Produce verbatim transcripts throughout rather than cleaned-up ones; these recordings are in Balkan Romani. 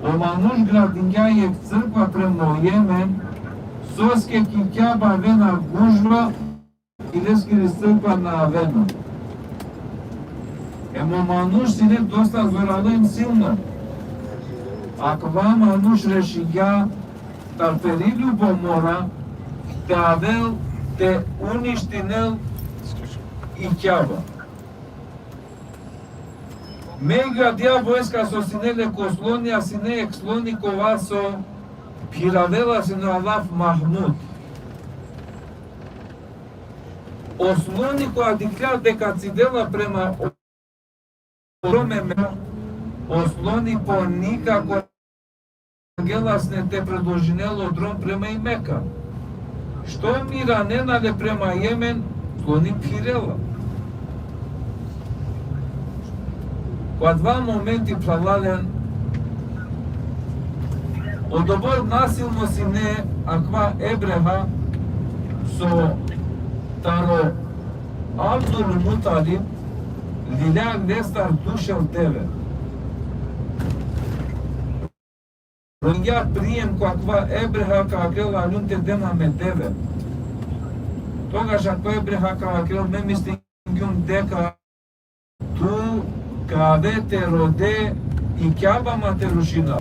O manuš gradingja jekh crkva prema o Jemen, soske ki Kjaba avena gužva, i leskiri crkva na avena. Em o manuš sine dosta zoralo em silno. Akava manuš rešingja taro peri ljubomora te avel te uništinel i Kjaba. Megju adija vojska so sine le ko sloni, a sine jekh sloni kova so phiravela sine o lafi Mahmud. O sloni kova dikhlja deka cidela prema o, o drom e Me-, o sloni po nikako gela sine te predložinel o drom prema i Meka. Štom iranena le prema Jemen, sloni phirela. Ko adava momenti, phralalen, odobor nasilno sine akava Ebreha, so taro Abdul Mutalib lilja lestar dušel deve. Rodingja prijem ko akava Ebreha, ka vakerel: Aljum te de ma me deve. Togaš akava Ebreha ka vakerel: Me mislingjum deka tu ka ave te rode i Kjaba ma te rušinel.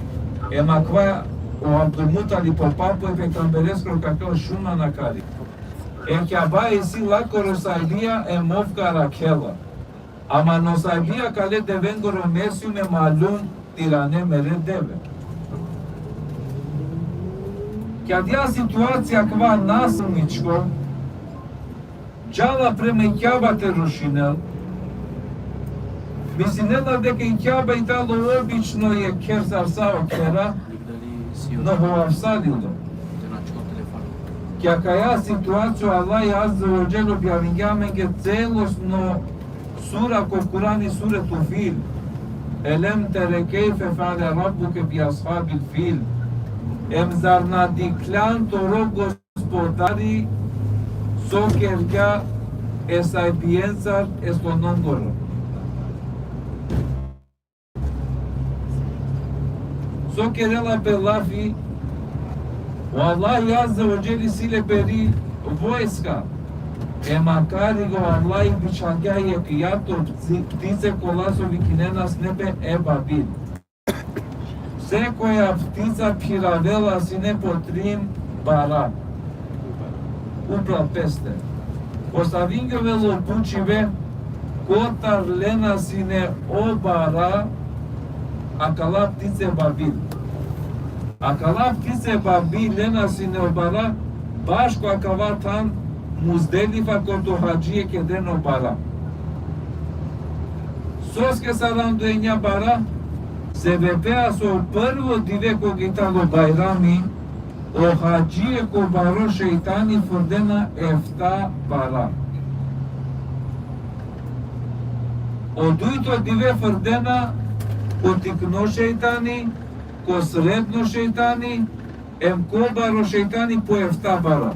Em akava o Abdul Mutalib, o papo e pejgambereskoro, ka vakerel: Šun man akari. E Kjaba isi lakoro sajbija, em ov ka arakhel la. Ama o sajbija kale devengoro mesjum, em aljum te irane mere deve. Ki adija situacija, akava nasilničko džala prema i Kjaba te rušinel. Mislinela deka i Kjaba i tano obično jekh kher sar sa o khera, no hovavsalilo. Ki akaja situacija o Allah Azze ve Dželle objavingja amenge celosno sura ko Kurani, Suretul Fil. Elem tere kejfe feale rabbuke bi ashabil fil. Em zar na dikhljan toro Gospodari so kergja e sajbijencar e slonongoro? So kerela pe lafi, o Allahi Azze ve Dželle isi le peri vojska. Em akariga o Allahi bičhalgja jekh jato ptice kola so vikinena sine pe ebabil. Sekoja ptica phiravela sine po trin bara upral peste. Postavingjovela o pučibe kotar lena sine o bara akala ptice ebabil. Akala ptice ebabil lena sine o bara baš ko akava than Muzdelifa, kote o hadžije kedena o bara. Soske saranda enja bara? Sebepea so prvo dive koga i tano Bajrami, o hadžije ko baro šejtani frdena efta bara. O dujto dive frdena ko tikno šejtani, ko sredno šejtani, em ko baro šejtani po efta bara.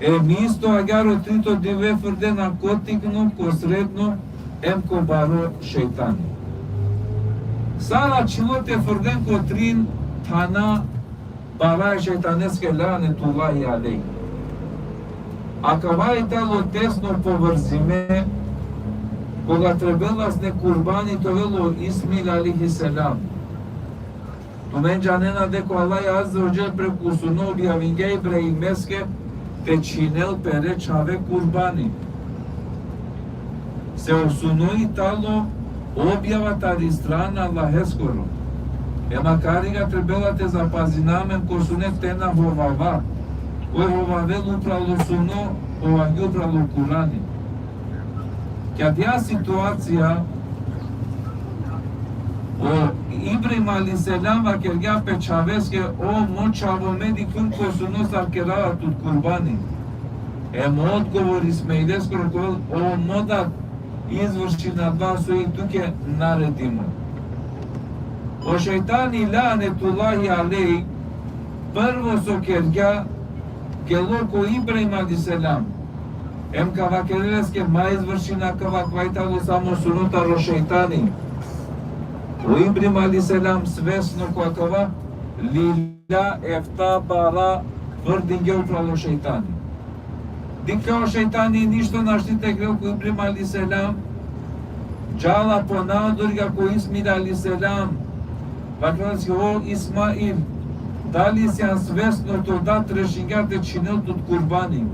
Em isto agjaar o trito dive frdena ko tikno, ko sredno, em ko baro šejtani. Sar ačhilo te frden ko trin thana bara e šejtaneske, lanetullahi alejh. Akava i tano tesno povrzime koga trebela sine kurbani te ovel o Ismail alejhi selam. Tumen džanena deka o Allah Azze ve Dželle preku suno objavingja e Ibrahimeske te čhinel pere čhave kurbani. Se o suno i tano objava tari strana Allaheskoro. Em akariga trebela te zapazina amen ko sune te na hovava. Koj hovavel upralo suno, hovavgja upralo Kurani. Ki adija situacija, o Ibrahim alejhi selam vakergja pe čhaveske: O mo čhavo, me dikhljum ko suno sar kerava tut kurbani. Em odgovor Ismaileskoro ka ovel: O mo dad, izvršin adava so i tuke naredimo. O šejtani, lanetullahi alejh, prvo so kergja, kelo ko Ibrahim alejhi selam. Em ka vakerel leske: Ma izvršin akava, akava i tano samo suno taro šejtani. O Ibrahim alejhi selam svesno ko akava lilja efta bara frdingja upral o šejtani. Dikhlja o šejtani ništo našti te kerel ko Ibrahim alejhi selam, džala ponadorga ko Ismail alejhi selam, vakerela leske: O Ismail, dali sian svesno te o dad rešingja te čhinel tut kurbani?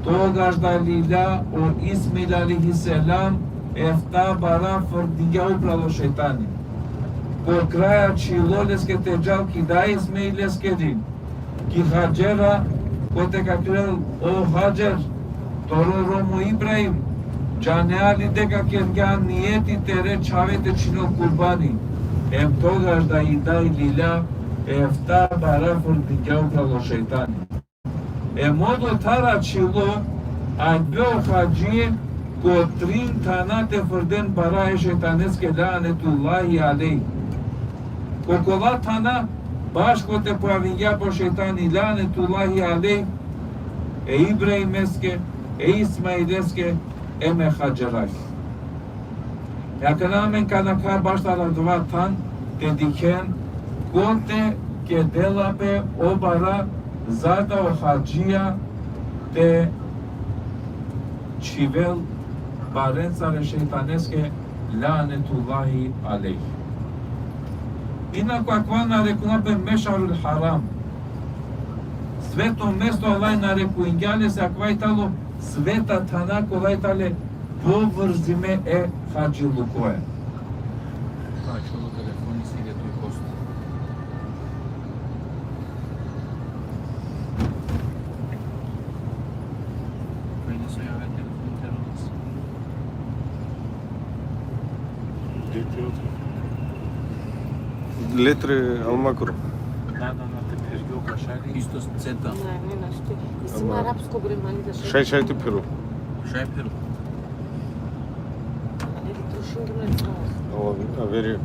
Togaš da lilja o Ismail alejhi selam efta bara frdingja upral o šejtani. Ko kraj ačhilo leske te džal ki daj Ismaileskiri, ki Hadžera, kote ka kerel: O Hadžer, toro rom o Ibrahim, džanea li deka kergja nijeti tere čhave te čhinel kurbani? Em togaš da i daj lilja efta bara frdingja upral o šejtani. Em odotar ačhilo, avdive o hadžije ko trin thana te frden bara e šejtaneske, lanetullahi alejh. Ko kola thana, baš kote pojavingja pe o šejtani, lanetullahi alejh, e Ibrahimeske, e Ismaileske, em e Hadžeraske. E akana amen ka nakha baš taro adava than te dikhen kote kedela pe o bara, za da o hadžija te čhivel barencar e šejtaneske, lanetullahi alejh. Inaku akava narekuna pe Mešarul Haram. Sveto mesto Allah narekujngja lese, akava i tano sveta thana kola i tane povrzime e hadžilukoja. Ačhilo telefoni, si le tu kost. Letre alma koro. Da, da, da, te phergjo ka šaj li isto ceta. Ne, ne, našti. Isi ma arapsko broj, mali da šaj. Šaj, šaj te phero. Šaj phero. Ali trošim ki mali. O, a veri.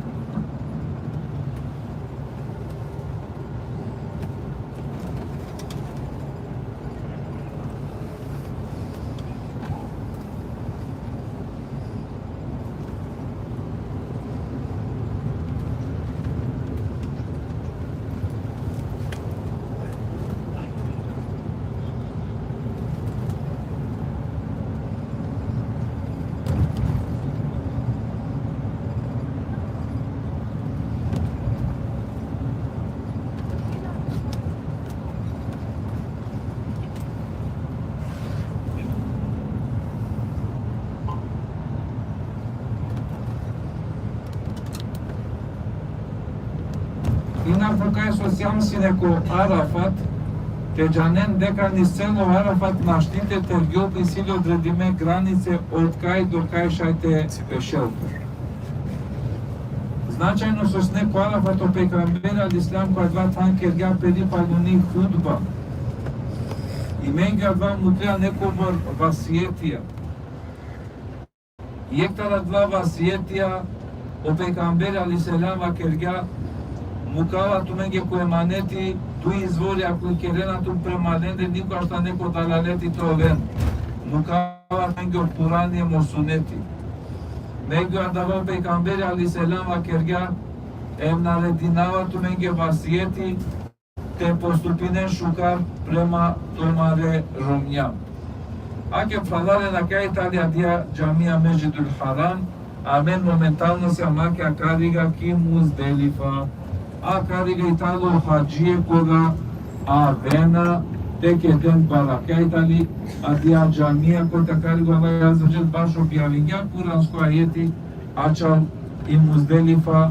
Inaku kaj so sijam sine ko Arafat, te džanen deka ni selo Arafat našti te tergjol pe, isi le odredime granice od kaj do kaj šaj te pešel pe. Značajno so sine ko Arafat, o pejgamberi alejhi selam ko adava than kergja peri paluni hutba. I amenge adava muklja nekobor vasijetija. Jekh taro adava vasijetija, o pejgamberi alejhi selam vakergja: Mukava tumenge ko emaneti duj izvorja, ako ikerena tumen prema lende, nikogaš tane ko dalaleti te oven. Mukava tumenge o Kurani em o suneti. Megju adava o pejgamberi alejhi selam vakergja: Em naredinava tumenge vasijeti te postupinen šukar prema tumare romnja. Ake phralalen, akaj tali adija džamija Mesdžidul Haram, amen momentalno sijam ake, akariga ki Muzdelifa. Akariga i tano hadžije koga avena te keden bara. Akaj tali adija džamija kote akariga Allah azze ve dželle baš objavingja kuransko ajeti, ačhal i Muzdelifa,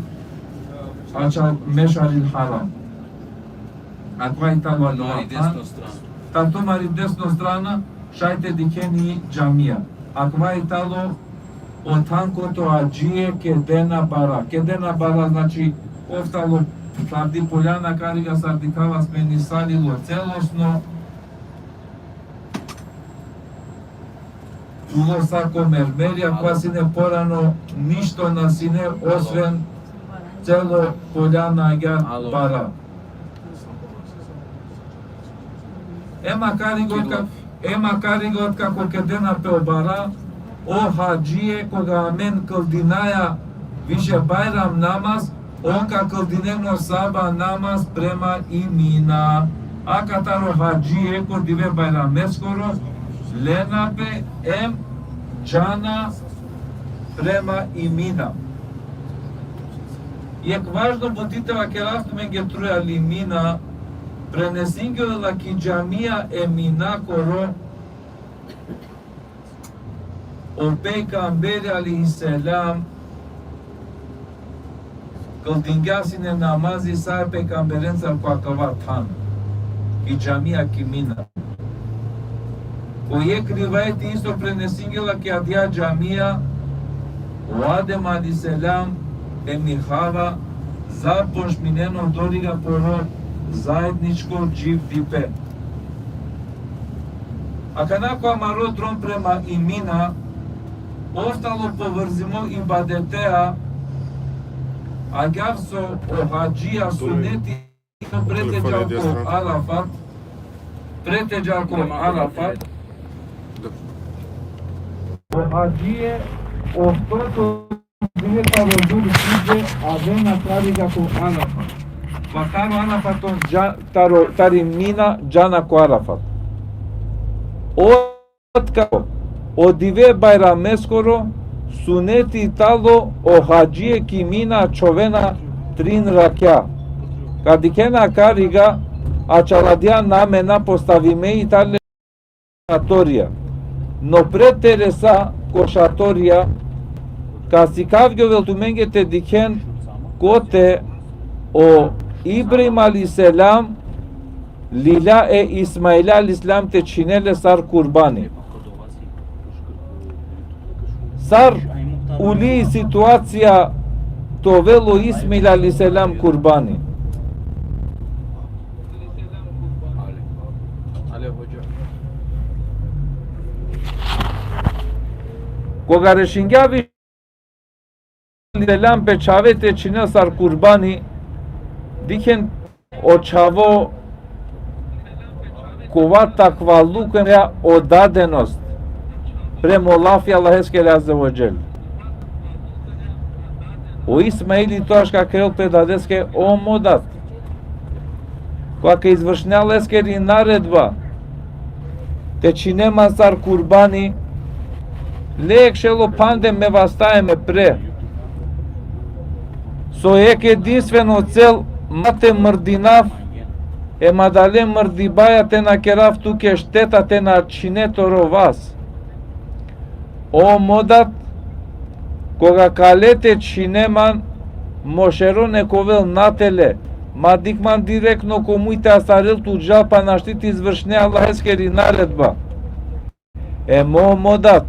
ačhal Mešaril Haram. Akava i tano adava than. Desno strana. Tari tumari desno strana šaj te dikhen i džamija. Akava i tano o than kote o hadžije kedena bara. Kedena bara, znači, ov tano sardi poljana, akariga sar dikhava smenisalo celosno. Ulo sa ko mermerja, kova sine porano ništo na sine, osven celo poljana agjaar bara. Em akariga otkako, em akariga otkako kedena pe o bara, o hadžije koga amen kldinaja više Bajram namaz, on ka kldinel o sabah namaz prema imina. A katar o hadžije ko dive Bajrameskoro, lena pe em džana prema imina. Jekh važno buti te vakerav tumenge trujal imina, prenesingjola ki džamija e Minakoro, o pejgamberi alejhi selam kldingja sine namazi sa e pejgamberencar ko akava than, ki džamija ki Mina. Ko jekh rivajeti isto prenesingjola ki adaja džamija, o Adem alejhi selam em i Hava započminena odoriga poro zajedničko dživdipe. Akana ko amaro drom prema imina, ostalo povrzimo ibadetea, agjaar so o hadžija suneti preteđa ko Arafat, preteđa ko Arafat. O hadžije, o stoto dive taro Zul Hidže, avena tariga ko Arafat. Pa taro Arafat on dža-, taro, tari Mina džana ko Arafat. O Otkako o dive Bajrameskoro suneti tano o hadžije ki Mina čhovena trin rakja. Ka dikhena akariga, ačhal adaja namena postavime i tane šatorija. No pred te resa ko šatorija, ka sikavgjovel tumenge te dikhen kote o Ibrahim alejhi selam lilja e Ismaila alejhi selam te čhinel le sar kurbani. Sar uli situacija te ovel o Ismail alejhi selam kurbani. Koga rešingja vi selam pe čhave te čhinel sar kurbani, dikhen o čhavo kova takvaluk em ja odadenost prema o lafi Allaheskere azze ve dželle. O Ismaili togaš ka kerel pe dadeske: O mo dad, koga ka izvršinea leskeri naredba te čhine man sar kurbani, le jekh šelo phande me vasta em me pre. So jekh edinstveno cel, ma te mrdinav, em adale mrdibaja te na kerav tuke šteta, te na čhine toro vas. O mo dad, koga ka le te čhine man, mo šero nek ovel natele, ma dikh man direktno ko muj te astarel tut džal, pa našti te izvršine Allaheskeri naredba. Em o mo dad,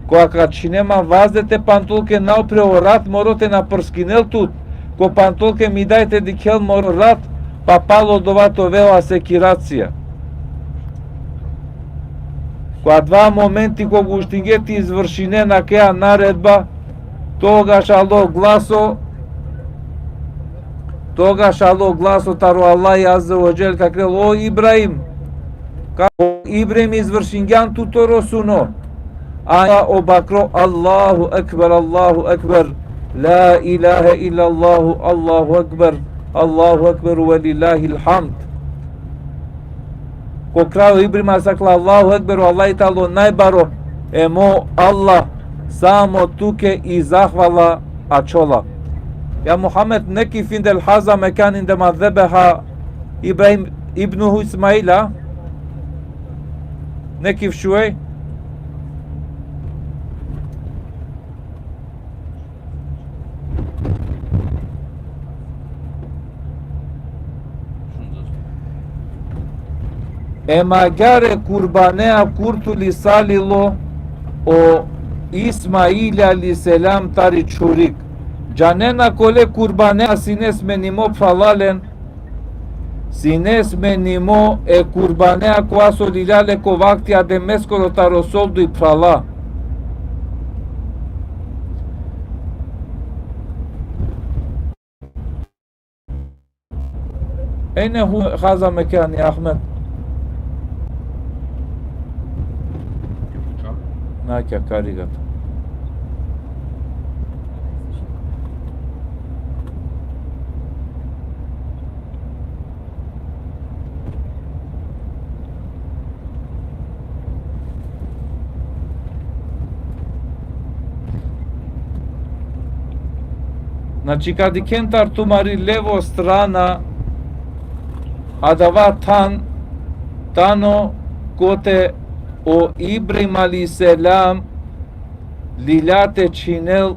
koga ka čhine man vazde te pantolke naupre, o rat moro te na prskinel tut, ko pantolke mi daj te dikhel moro rat, pa palo dova te ovel sekiracija. Ko adava momenti koga uštinge te izvršinen akaja naredba, togaš alo glaso, togaš alo glaso taro Allahi azze ve dželle, ka kerel: O Ibrahim, ka, o Ibrahim, izvršingjan tu toro suno. A o bakro: Allahu ekber, Allahu ekber, la ilahe illallahu, Allahu ekber, Allahu ekber ve lillahil hamd. Ko kraj o Ibrahim astarla: Allahu ekber, o Allahi tano najbaro, em o Allah, samo tuke i zahvala ačhola. Ja Muhammed, nekif indel haza mekan indema zebeha Ibrahim ibnuhu Ismaila, nekif šuej. Em agjaar e kurbanea kurthulisalilo o Ismail alejhi selam tari čhurik. Džanena kole kurbanea sine smenimo phralalen, sine smenimo e kurbanea kova so lilja le ko vakti Ademeskoro taro sol duj phrala. Ejne hu haza mekani Ahmed. Na kja karigat. Znači, kad dikhen tar tumari levo strana, adava than tano kote o Ibrahim alejhi selam lilja te čhinel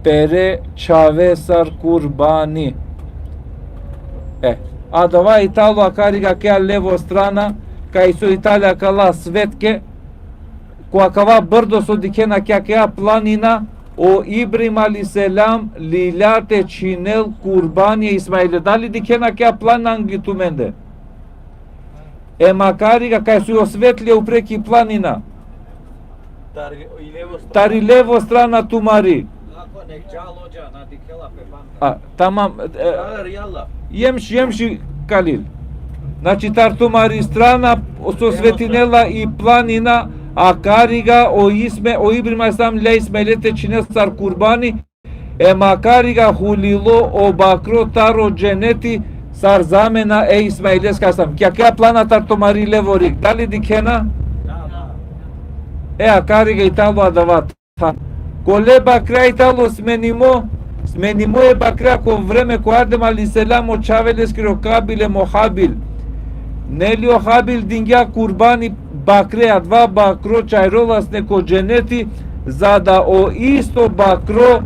pere čhave sar kurbani. E, adava i talo akari akija levo strana, kaj so i tale akala svetke, ko akava brdo so dikhena, ki akaja planina, o Ibrahim alejhi selam lilja te čhinel kurbani e Ismaile. Dali dikhena akaja planina angli tumende? E, akari kaj so i o svetlija upre ki planina. Tari levo strana. Tari levo strana tumari. Ako nek džal odža, na dikhela pe panda. A, tamam, e, Ar, jalla. Jemši, jemši, Kalil. Znači, tar tumari strana, so svetinela i planina, akari o Isme, o Ibrahim alejhi selam lilja e Ismaile te čhinel sar kurbani, e, akari hulilo o bakro taro dženeti sar zamena e Ismaileske alejhi selam. Ki akaja plana tar tumari levo rig. Dali dikhena? Da, da. E, akari i talo adava than. Kole bakra i talo smenimo, smenimo e bakra ko vreme ko Adem alejhi selam o čhave leskere o Kabil em o Habil. Neli o Habil dingja kurbani bakre, adava bakro čajrola sine ko dženeti, za da o isto bakro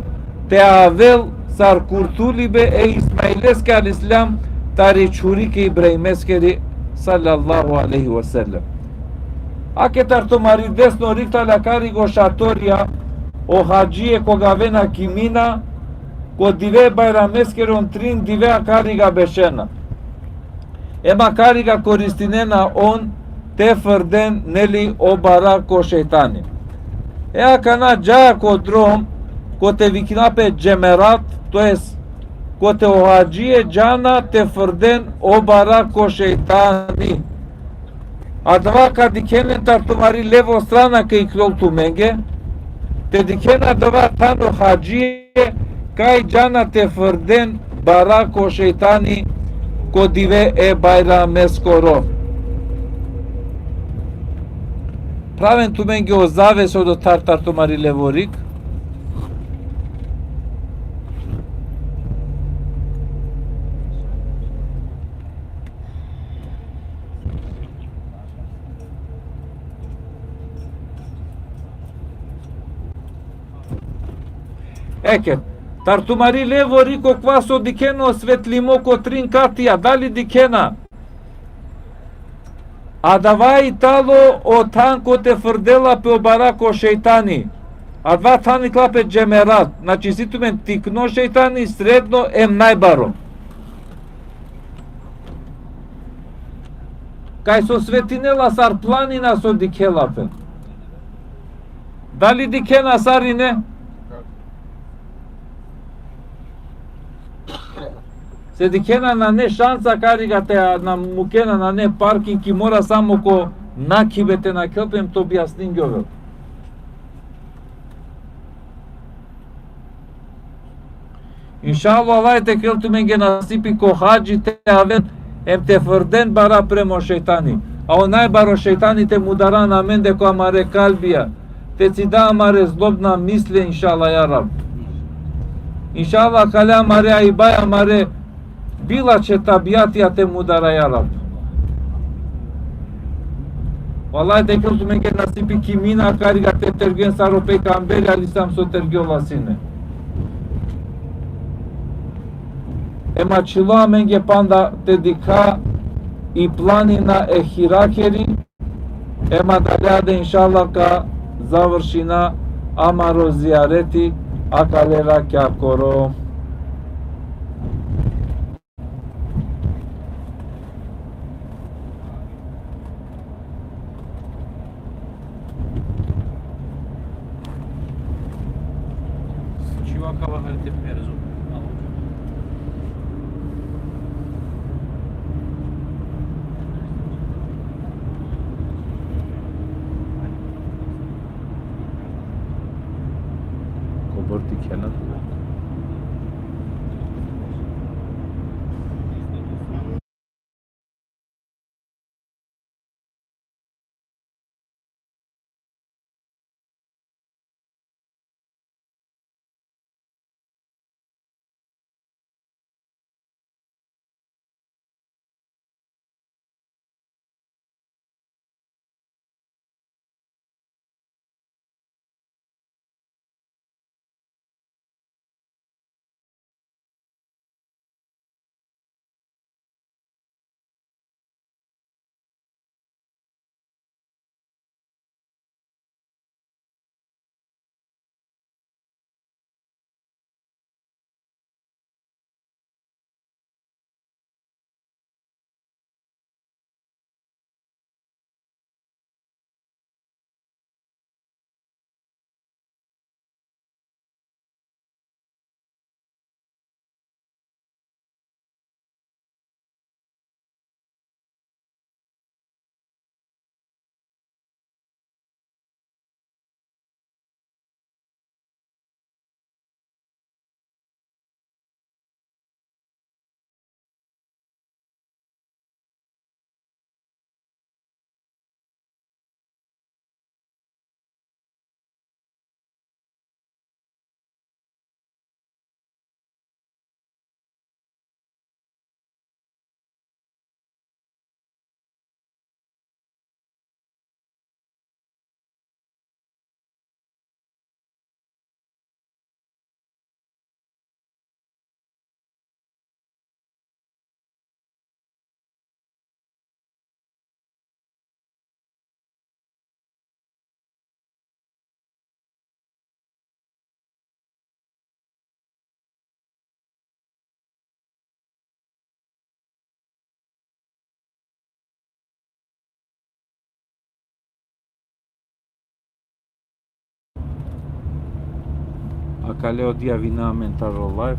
te avel sar kurtulibe e Ismaileske alejhi selam tari čhurike Ibrahimeskeri, sallallahu alejhi ve sellem. Ake tar tumari desno rig tale akari o šatorija, o hadžije koga avena ki Mina, ko dive Bajrameskere on trin dive akari bešena. Em akari koristinena on te frden, neli, o bara ko šejtani. E, akana dža ko drom, kote vikna pe džemerat, to jest kote o hadžije džana te frden o bara ko šejtani. Adava ka dikhen len tar tumari levo strana kaj iklol tumenge, te dikhen adava tano hadžije kaj džana te frden bara ko šejtani ko dive e Bajrameskoro. Praven tumenge o zaves odotar tar tumari levo rig. Eke, tar tumari levo rig okova so dikhena o svetlimo ko trin katija, dali dikhena? Adava i talo o than kote frdela pe o bara ko šejtani. Adava than ikla pe džemerat. Znači, si tumen tikno šejtani, sredno em najbaro. Kaj so svetinela sar planina so dikhela pe. Dali dikhena sarine? Se dikhena nane šansa akari te na mukena, nane parking, ki mora samo ko nakhibe te nakhel pe, em te objasningjovel. Inšallah, Allah te kerel tumenge nasipi ko hadži te aven em te frden bara premo šejtani. A o najbaro šejtani te mudaran amende ko amare kalbija. Te cida amare zlobna misle, inšallah, ja Rab. Inšallah, kale amare aibaja, amare bilačhe tabijatija te mudara, ja Rab. Vallahi, te kerel tumenge nasipi ki Mina akari te tergjen sar o pejgamberi alejhi selam so tergjola sine. Em ačhilo amenge panda te dikha i planina e Hirakeri, em adalea de inšallah ka završina amaro zijareti akale rakjakoro. Čhivaka vaharite perzo. Kobor dikhena. Kale odija vina amen taro live.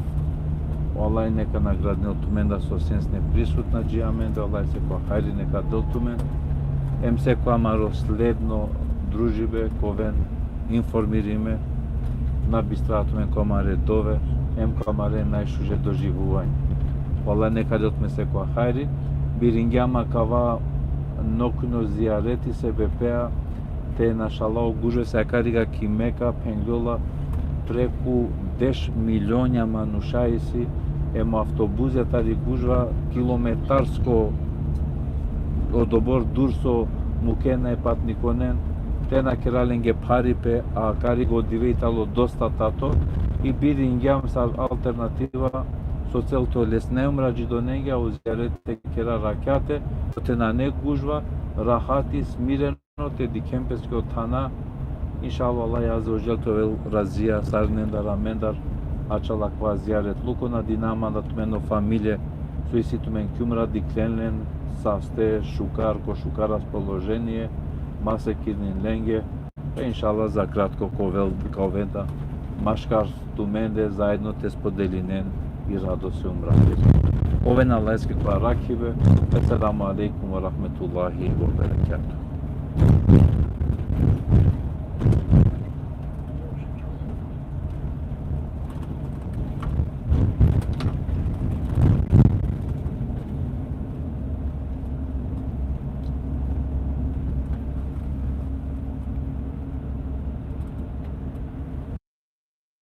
O Allah neka nagradinel tumen da so sen sine prisutna dži amende, Allah sekova hajri neka del tumen. Em sekova amaro sledno družibe, ka oven informirime, na bistra tumen ko amare dove, em ko amare najšuže doživuvanje. O Allah neka del tumen sekova hajri. Biringjam akava nokujno zijareti sebepea te našala o gužve, se akariga ki Meka phengjola preku deš milionja manuša isi, em avtobuzija tari gužva kilometarsko odobor dur so mukena e patnikonen, te na kera lenge pharipe, a akariga o dive i tano dosta tato, i biringjam sar alternativa so cel te olesnina e umradžidonenge, a o zijareti te kera rakjate, te nane gužva, rahati, smireno te dikhen peske o thana. Inšallah, Allah azze ve dželle te ovel razija sarinendar amendar, ačhal akava zijaretluko. Nadinama da tumen o familije so isi tumen ki umra, dikhlen len saste, šukar, ko šukar raspoloženie, ma sekirnin lenge. E, inšallah, za kratko ka ovel, ka oven da maškar tumende zaedno te spodelinen i radost e umratiri. Oven Allaheskoro rakhibe. Esselamu alejkum ve rahmetullahi ve berekatuhu.